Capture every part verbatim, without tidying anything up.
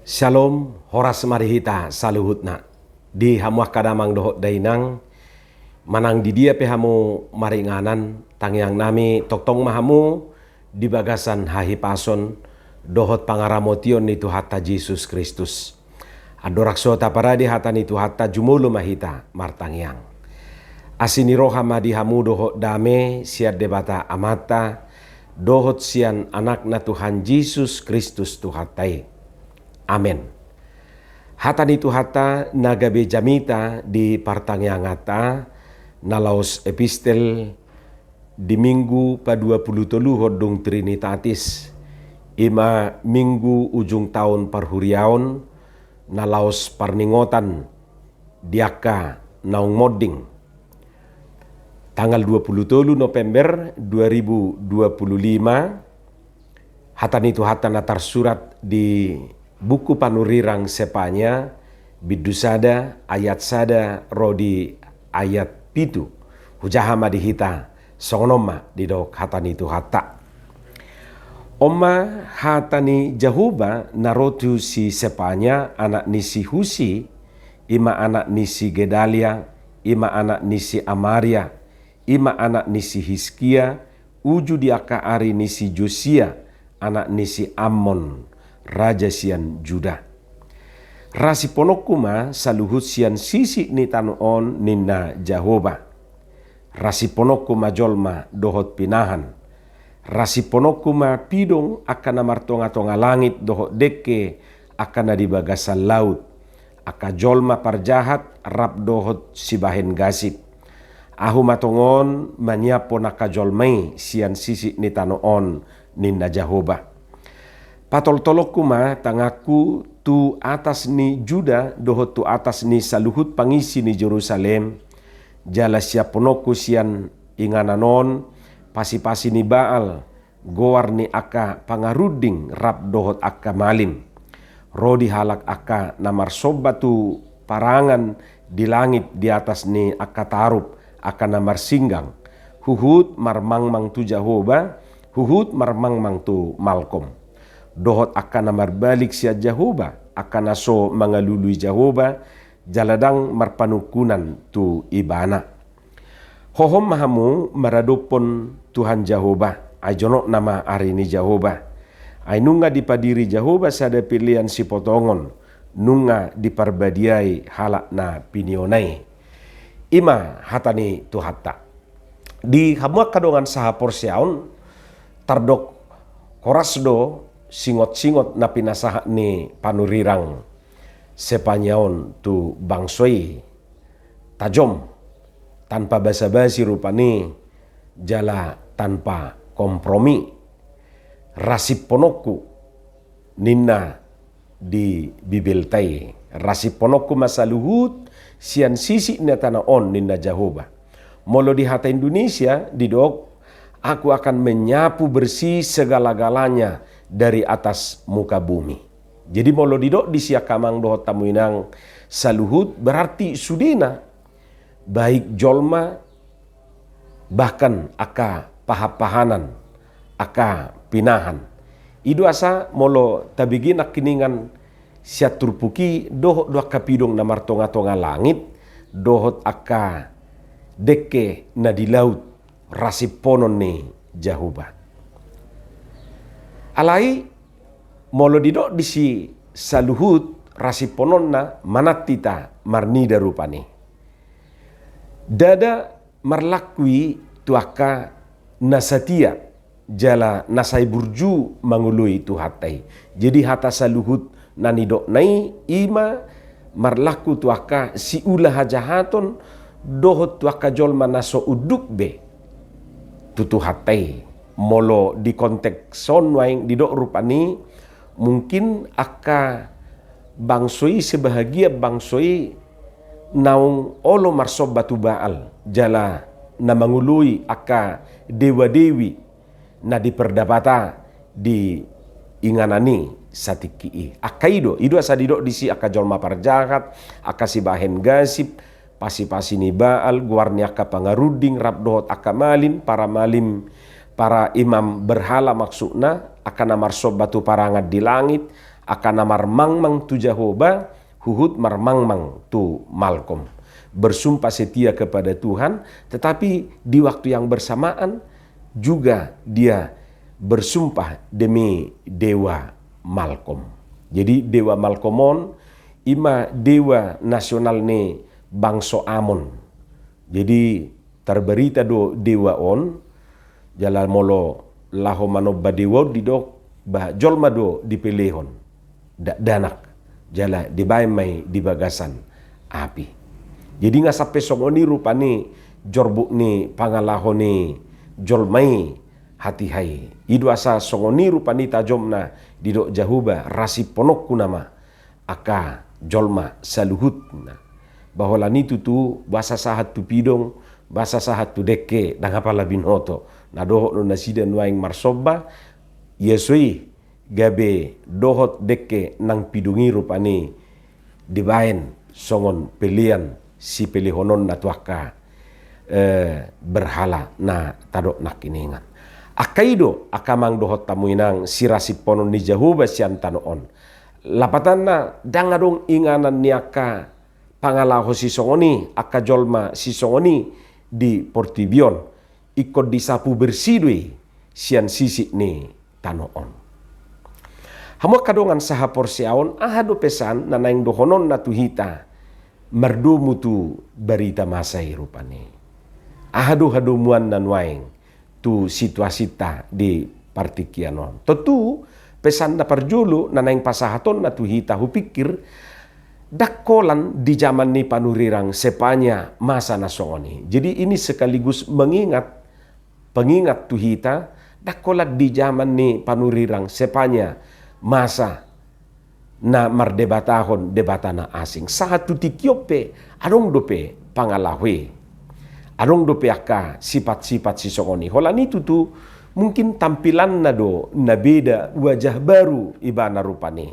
Syalom, horas ma di hita saluhutna. Di hamu angka damang dohot dainang, manang di dia pe hamu maringanan, tangiang nami tongtong ma hamu di bagasan hahipason dohot pangaramotion ni Tuhanta Jesus Kristus. Andorang so taparade hata ni Tuhanta, jumolo ma hita martangiang. Asi ni roha ma di hamu dohot dame sian Debata Amanta dohot sian Anakna Tuhan Jesus Kristus Tuhanta i. Amen. Hata ni Tuhanta na gabe jamita di partangianganta na laos epistel di Minggu paduapulutoluhon dung Trinitatis, ima Minggu ujung taon parhuriaon, na laos parningotan di angka naung monding. Tanggal dua puluh tolu November dua ribu dua puluh lima, hata ni Tuhanta na tarsurat di buku panurirang Sefanya, bindu sada, ayat sada ro di ayat pitu. Hujaha ma di hita, songon on ma didok hata ni Tuhanta. On ma hata ni Jahowa na ro tu si Sefanya, anak ni si Husi, ima anak ni si Gedalia, ima anak ni si Amaria, ima anak ni si Hiskia, uju di angka ari ni si Josia, anak ni si Amon, raja sian Juda. Ra simpononku ma saluhut sian sisik ni tano on, ninna Jahowa. Ra simpononku ma jolma dohot pinahan. Ra simpononku ma pidong angka na martongatonga langit dohot dengke angka na di bagasan laut. Angka jolma parjahat rap dohot sibahen gasip. Ahu ma tongon manyiaphon angka jolma i sian sisik ni tano on, ninna Jahowa. Patoltolonku ma tanganku tu atas ni Juda dohot tu atas ni saluhut pangisi ni Jerusalem, jala siaphononku sian inganan on pasipasi ni Baal, goar ni angka pangarunding rap dohot angka malim. Ro di halak angka na marsomba tu parangan di langit di atas ni angka tarup, angka na marsinggang, huhut marmangmang tu Jahowa, huhut marmangmang tu Malkom. Dohot angka na marbalik sian Jahowa, angka na so mangalului Jahowa, jala ndang marpanungkunan tu Ibana. Hohom ma hamu maradophon Tuhan Jahowa, ai jonok nama ari ni Jahowa. Ai nunga dipadiri Jahowa sada pelean sipotongon, nunga diparbadiai halak na piniona i. Ima hata ni Tuhanta. Di hamu angka dongan sahaporseaon, tardok horas do singot-singot na pinasahat ni panurirang Sefanya on tu bangso i. Tajom, tanpa basa-basi rupani, jala tanpa kompromi. Ra simpononku, ninna di Bibelta i. Ra simpononku ma saluhut sian sisik ni tano on, ninna Jahowa. Molo di hata Indonesia didok, "Aku akan menyapu bersih segala-galanya dari atas muka bumi." Jadi molo didok disi angka amang dohot hamu inang saluhut, berarti sudena, baik jolma, bahkan angka pahan-pahanan, angka pinahan. I do asa molo tabege nangkiningan sian turpuk i, dohot do angka pidong na martongatonga langit, dohot angka dengke na di laut, ra simponon ni Jahowa. Alai molo didok disi saluhut ra simpononna, manat hita marnida rupani. Ndada marlangku i tu angka na satia jala na sai burju mangoloi Tuhanta i. Jadi hata saluhut na nidokna i, ima marlangku tu angka siula hajahaton dohot tu angka jolma na so unduk be tu Tuhanta i. Molo di konteks on nuaeng didok rupani, mungkin angka bangso i, sebahagian bangso i naung olo marsomba tu Baal, jala na mangoloi angka dewa-dewi na dipardapata di inganan i satingki i. Angka i do, i do asa didok disi angka jolma parjahat, angka sibahen gasip, pasipasi ni Baal, goar ni angka pangarunding rap dohot angka malim, para malim, para imam berhala maksudna, angka na marsomba tu parangan di langit, Angka na marmangmang tu Jahowa huhut marmangmang tu Malkom. Bersumpah setia kepada Tuhan, tetapi di waktu yang bersamaan juga dia bersumpah demi dewa Malkom. Jadi dewa Malkom on i ma dewa nasional ni bangso Amon. Jadi tarbarita do dewa on, jala molo laho manomba dewa on didok, ba jolma do dipelehon, dakdanak, jala dibaen ma i di bagasan api. Jadi nga sampe songon i rupani jorbut ni pangalaho ni jolma i hatiha i. I do asa songon i rupani tajomna, didok Jahowa, rasippononku nama angka jolma saluhutna. Ba holan i tutu, boasa sahat tu pidong, boasa sahat tu dengke, ndang apala binoto. Na dohot do nasida nuaeng marsomba, ia so i gabe dohot dengke nang pidong i rupani dibaen songon pelean sipelehononna tu angka, eh, berhala na tadok nangkiningan. Angka i do, angka amang dohot hamu inang, sirasipponon ni Jahowa sian tano on. Lapatanna, ndang adong inganan ni angka pangalaho sisongon i, angka jolma sisongon i di portibi on, ingkon disapu bersih do i sian sisik ni tano on. Hamu angka dongan sahaporseaon, aha do pesan na naeng dohononna tu hita mardomu tu barita masa i rupani? Aha do hadomuanna nuaeng tu situasinta di partingkian on? Tontu pesan na parjolo na naeng pasahatonna tu hita, hupikir, ndang holan di jaman ni panurirang Sepania masa na songon i. Jadi ini sekaligus mengingat, pengingat tu hita, ndang holan di jaman ni panurirang Sepania masa na mardebatahon debata na asing. Sahat tu tingki on pe adong dope pangalaho i. Adong dope angka sipat-sipat sisongon i. Holan i tutu mungkin tampilanna do na beda, wajah baru ibana rupani.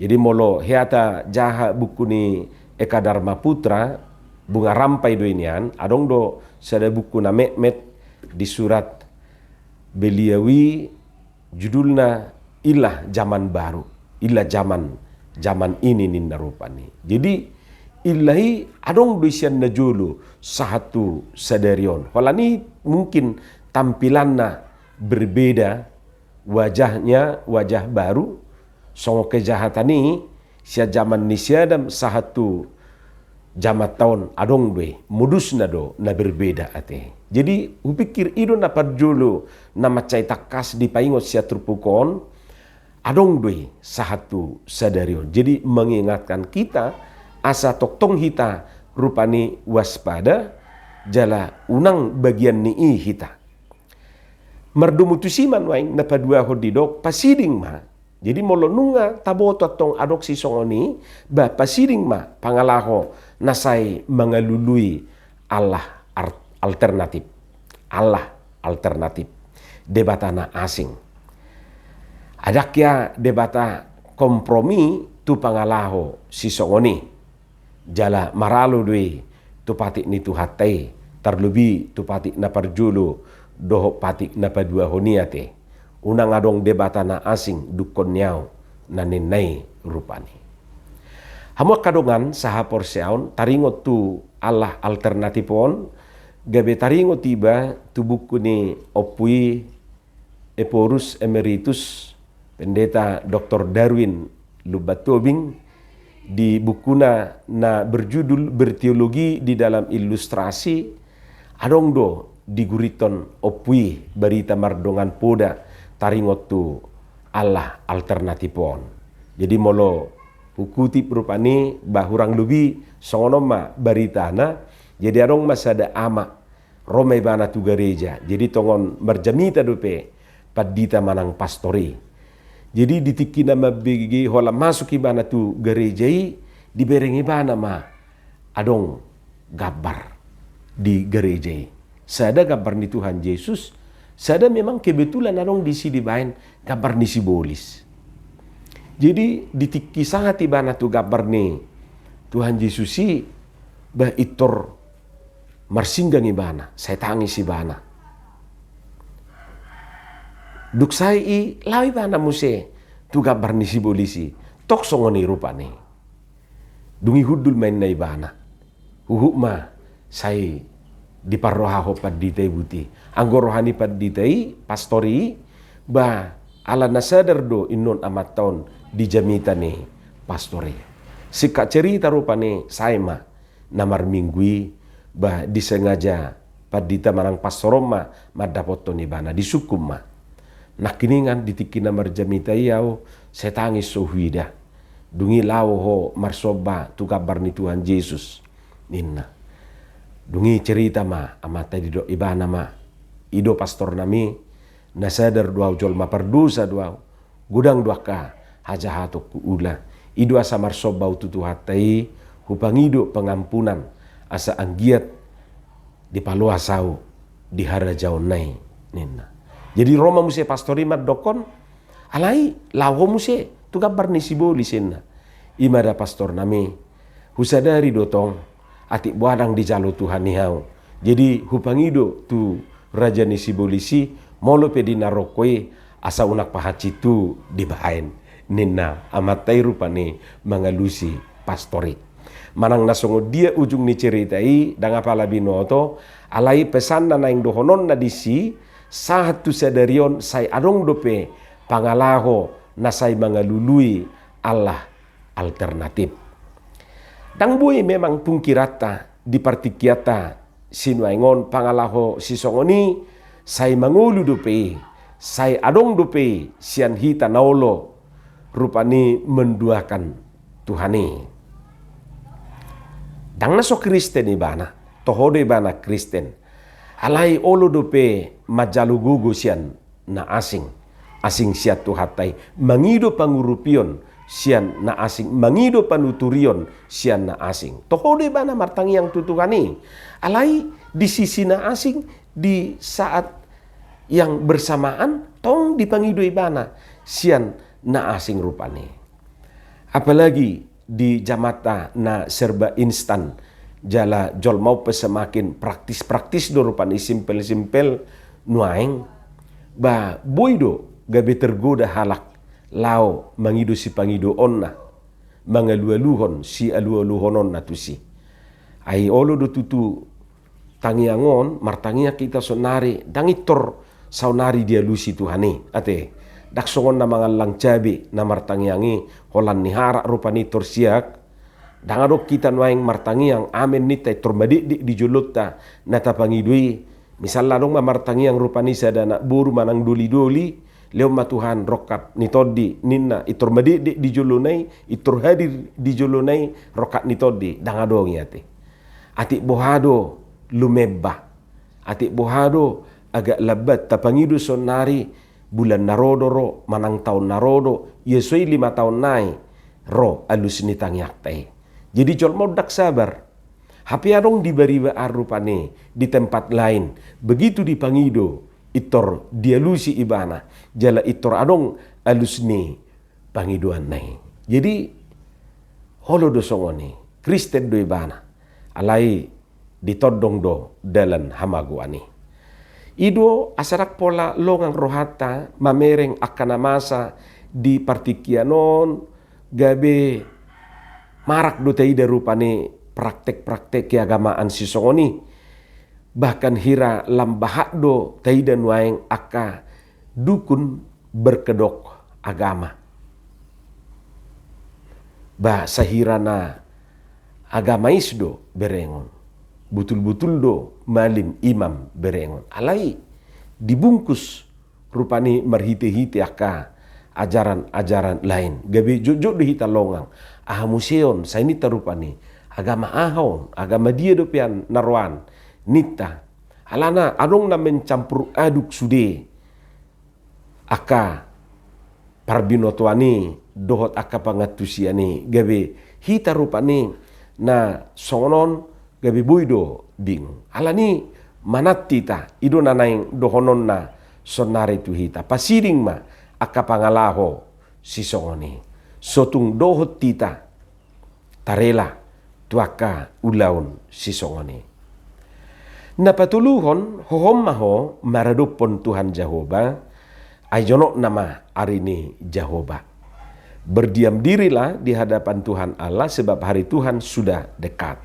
Jadi molo hea tajaha buku ni Eka Dharma Putra, Bunga Rampai do i nian, adong do sada buku na metmet disurat beliau i, judulna Inilah Zaman Baru, inilah zaman, zaman ini ninna rupani. Jadi inilah i adong do i sian na jolo sahat tu sadari on. Holan i mungkin tampilanna berbeda, wajahnya wajah baru, songon kejahatan i sian jaman ni si Adam sahat tu jamanta on adong do i, modusna do na berbeda ate. Jadi hupikir i do na parjolo na mansai tangkas dipaingot sian turpuk on, adong do i sahat tu sadari on. Jadi mengingatkan kita asa tongtong hita rupani waspada, jala unang bagian ni i hita. Mardomu tusi ma nuaeng na paduahon didok, pasiding ma. Jadi molo nunga taboto antong adong sisongon i, ba pasiding ma pangalaho na sai mangalului Allah ar-, alternatif. Allah alternatif. Debata na asing. Ndang ia debata kompromi tu pangalaho sisongon i. Jala maralo do i tu patik ni Tuhanta i, tarlobi tu patik na parjolo dohot patik na paduahon i ate. Unang adong debata na asing dungkon ni au, na ninna i rupani. Hamu angka dongan sahaporseaon, taringot tu Allah alternatif on, gabe taringot iba tu buku ni Ompu i Ephorus Emeritus, Pendeta Doktor Darwin Lumban Tobing, di bukuna na berjudul Berteologi di Dalam Ilustrasi, adong do digurithon Ompu i barita mardongan poda taringot tu Allah alternatif on. Jadi molo hukutip rupani, ba hurang lobi songon on ma baritana. Jadi adong ma sada ama, ro ma ibana tu gareja. Jadi tongon marjamita dope pandita manang pastor i. Jadi di tingki na mambege holan masuk ibana tu gareja i, dibereng ibana ma adong gambar di gareja i. Sada gambar ni Tuhan Jesus, sada memang kebetulan adong disi dibaen gambar ni sibolis. Jadi di tingki sahat ibana tu gambar ni Tuhan Jesus i, bah, pintor marsinggang ibana, sai tangis ibana. Dung sae i, laho ibana muse tu gambar ni sibolis i. Tong songon i rupani. Dung i hundul ma inna ibana. Huhut ma sai diparrohahon pandita i buti. Anggo roha ni pandita i, pastor i, ba ala na sadar do innon amanta on di jamita ni pastor i. Singkat cerita rupani, sae ma na marminggu i, ba disengaja pandita manang pastor on ma mandapothon ibana, disungkun ma. Nangkiningan di tingki na marjamita i ahu, sai tangis so huida. Dung i laho ho marsomba tu gambar ni Tuhan Jesus, ninna. Dung i cerita ma amanta i, didok ibana ma, i do pastor nami, na sadar do ahu, jolma pardosa do ahu. Godang do angka hajahaton huula. I do asa marsomba ahu tu Tuhanta i, hupangido pengampunan, asa anggiat dipaloas ahu di harajaonna i, ninna. Jadi ro ma muse pastor i mandokkon, alai laho ho muse tu gambar ni sibolis, ninna. I ma da pastor nami, husadari do tong, atik boha ndang dijalo Tuhan i ahu. Jadi hupangido tu raja ni sibolis i, molo pe di na ro ho i, asa unang pahansit tu dibaen, ninna amanta i rupani mangalusi pastor i. Manang na songon dia ujung ni cerita i, ndang apala binoto, alai pesan na naeng dohononna disi, sahat tu sadari on sai adong dope pangalaho na sai mangalului Allah alternatif. Ndang boi memang pungkiranta di partingkianta sinuaeng on, pangalaho sisongon i sai mangolu dope i, sai adong dope i sian hita na olo rupani menduakan Tuhan i. Ndang na so Kristen ibana, toho do ibana Kristen. Alai olo dope manjalo gogo sian na asing, asing sian Tuhanta i, mangido pangurupion sian na asing, mangido panuturion sian na asing. Toho do ibana martangiang tu Tuhan i. Alai di sisi na asing, di saat yang bersamaan, tong dipangido ibana sian na asing rupani. Apalagi di jamanta na serba instan, jala jolma on pe semakin praktis-praktis do rupani, simpel-simpel nuaeng, ba boi do gabe tergoda halak laho mangido sipangidoonna, mangalualuhon sialualuhononna tusi. Ai olo do tutu tangiang on, martangiang hita saonnari, ndang intor saonnari dialusi Tuhan i, ate. Ndang songon na mangallang cabe na martangiang i holan ni harak rupani, intor siak. Ndang adong hita nuaeng martangiang, amen ninta, intor madekdek di jolonta na tapangido i. Misalna adong ma martangiang rupani sada anak boru manang doli-doli, lehon ma Tuhan rongkap ni tondi, ninna, intor madekdek di jolona i, intor hadir di jolona i rongkap ni tondi, ndang adong i, ate. Atik boha do lumemba, atik boha do agak lambat, tapangido saonnari, bulan na ro do ro, manang taon na ro do, ia so i lima taon nai ro alus ni tangiangta i. Jadi jolma on ndang sabar. Hape adong di bariba an rupani, di tempat lain, begitu dipangido, intor dialusi ibana, jala intor adong alus ni pangidoanna i. Jadi olo do songon i, Kristen do ibana, alai ditondong do dalan hamagoan i. I do asa ndang pola longang rohanta mamereng angka na masa di partingkian on, gabe marak do taida rupani praktek-praktek keagamaan sisongon i. Bahkan hira lam bahat do taida nuaeng angka dukun berkedok agama. Ba sahira na agamais do berengon, butul-butul do malim imam berengon, alai dibungkus rupani marhite-hite angka ajaran-ajaran lain, gabe jotjot do hita longang. Aha muse on, sai ninta rupani, agama aha on, agama dia dope an na roan, ninta. Alana adong na mencampur aduk sude angka parbinotoan i dohot angka pangantusion i, gabe hita rupani na songon on gabe boi do bingung. Alani manat hita, i do na naeng dohononna saonnari tu hita, pasiding ma angka pangalaho sisongon i. So tung dohot hita tarela tu angka ulaon sisongon i. Na patoluhon, hohom ma ho maradophon Tuhan Jahowa, ai jonok nama ari ni Jahowa. Berdiam dirilah di hadapan Tuhan Allah, sebab hari Tuhan sudah dekat.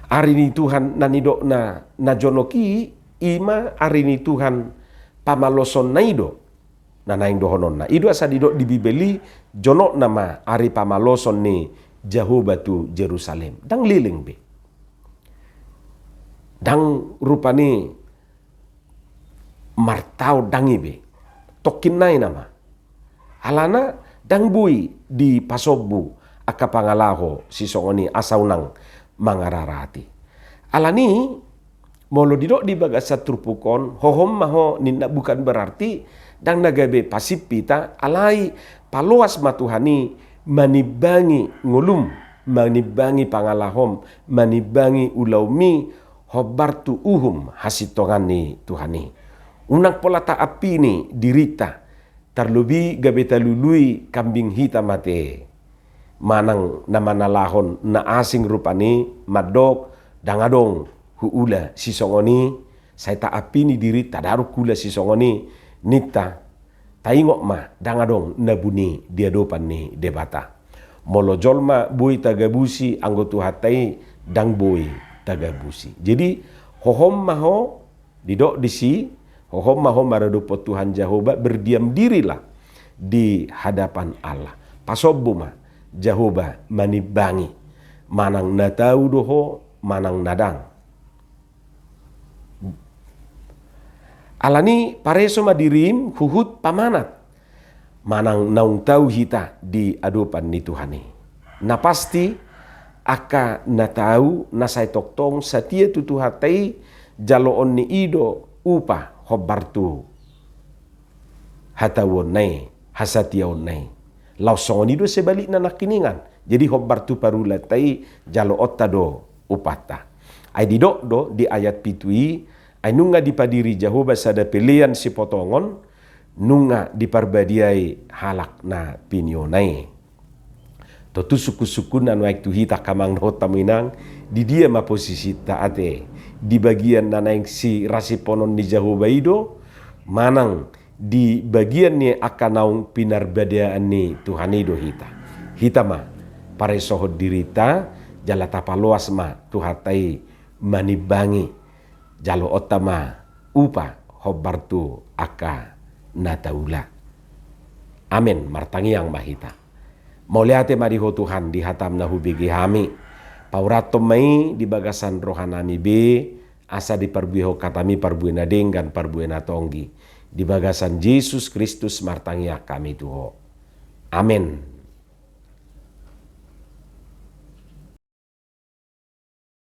Ari ni Tuhan na nidokna na jonok i, i ma ari ni Tuhan pamalosonna i do. Na naeng dohononna i do asa didok di Bibel i, jonokna ma ari pamaloson ni Jahowa tu Jerusalem. Ndang leleng be. Ndang rupani martaon, ndang i be. Tongkin nai nama. Alana ndang boi dipasombu angka pangalaho sisongon i asa unang mangararati. Alani, molo didok di bagasan turpuk on, hohom ma ho ninna, bukan berarti ndang na gabe pasip hita, alai paloas ma Tuhan i manimbangi ngolum, manimbangi pangalahom, manimbangi ulaon i, hombar tu uhum hasintongan ni Tuhan i. Unang pola taampini dirinta, tarlobi gabe talului kambing hita mate. Manang na mangalahon na asing rupani mandok, ndang adong huula sisongon i, sai taampini dirinta, ndang adong huula sisongon i, ninta. Taingot ma, ndang adong na buni di adopan ni Debata. Molo jolma boi tagabusi anggo Tuhanta i, ndang boi tagabusi. Jadi, hohom ma ho, didok disi, hohom ma ho maradophon Tuhan Jahowa, berdiam dirilah di hadapan Allah. Pasombu ma Jahowa manimbangi. Manang na tau do ho, manang na ndang. Alani, pareso ma dirim huhut pamanat manang naung tau hita di adopan ni Tuhan i. Na pasti, angka na tau na sai tongtong satia tu Tuhanta i, jaloon ni i do upa hombar tu hatauonna i, hasatiaonna i. Laos songon i do sebalikna nangkiningan. Jadi hombar tu parulanta i, jaloonta do upanta. Ai didok do di ayat pitu i, ai nunga dipadiri Jahowa sada pelean sipotongon, nunga diparbadiai halak na piniona i. Tontu sungkun-sungkunna nuaeng tu hita angka amang dohot hamu inang, di dia ma posisinta ate? Di bagian na naeng sirasiphonon ni Jahowa i do, manang di bagian ni angka naung pinarbadiaan ni Tuhan i do hita? Hita ma paresohon dirinta, jala tapaloas ma Tuhanta i manimbangi, jaloonta ma upa hombar tu angka na taula. Amen. Martangiang ma hita. Mauliate ma di Ho Tuhan di hatam na hubege hami. Paurathon ma i di bagasan rohanami be, asa diparbuehon hatami parbue na denggan, parbue na tonggi. Di bagasan Jesus Kristus martangiang hami tu Ho. Amen.